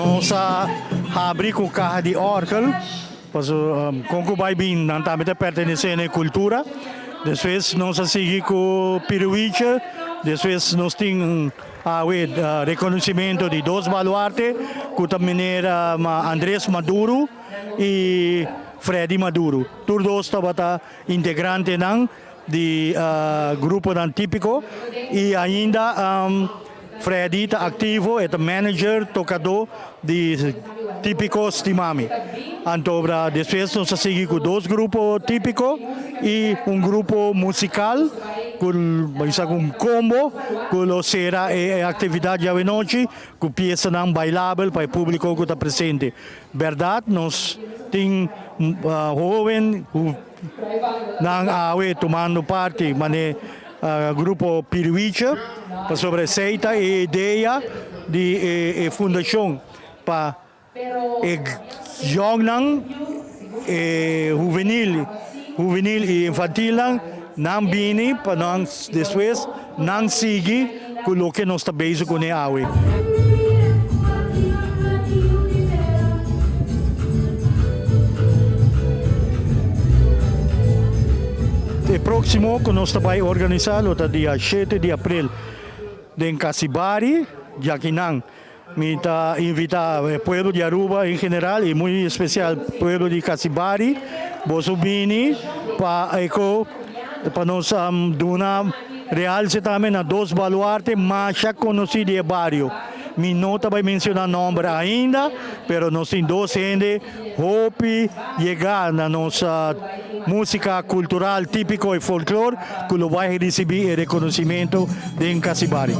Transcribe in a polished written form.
Nos a habri ku kaha di òrgel, paso kon ku bai bin nan tambe ta pertenesé na e kultura. Despues nos a sigui ku Piruwiche, despues nos tin awe rekonosimento di dos baluarte ku ta meneer Andres Maduro i Freddy Maduro. Tur dos tabata integrantenan di gruponan típiko i ainda Freddy ta aktivo, e ta manager, tokadó di Típiko Stimami. Anto despues nos a sigui ku dos grupo típiko i un grupo musikal ku bisa ku un kombo ku lo sera e aktividat djawe nochi ku piesanan bailabel pa e públiko ku ta presente. Bèrdat nos tin hoben ku nan awe tumando parti mane grupo Piriwiche pasobra esei ta e idea di e fundashon pa e yòngnan, e huvenil, huvenil i infantilnan nan bini pa nan despues nan sigui ku loke nos ta bezig kuné awe. E próksimo ku nos ta bai organisá lo ta dia shete di aprel den Casibari, djakinan mi ta invitá e pueblo di Aruba en general i muy espesial pueblo di Casibari boso bini pa eko pa nos duna realse tambe na dos baluarte masha konosí di e bario. Mi no ta bai menciona nomber ainda, pero nos tin dos hende hopi yega na nos musica cultural tipico y folklor cu lo bai ricibi e reconocimento den Casibari.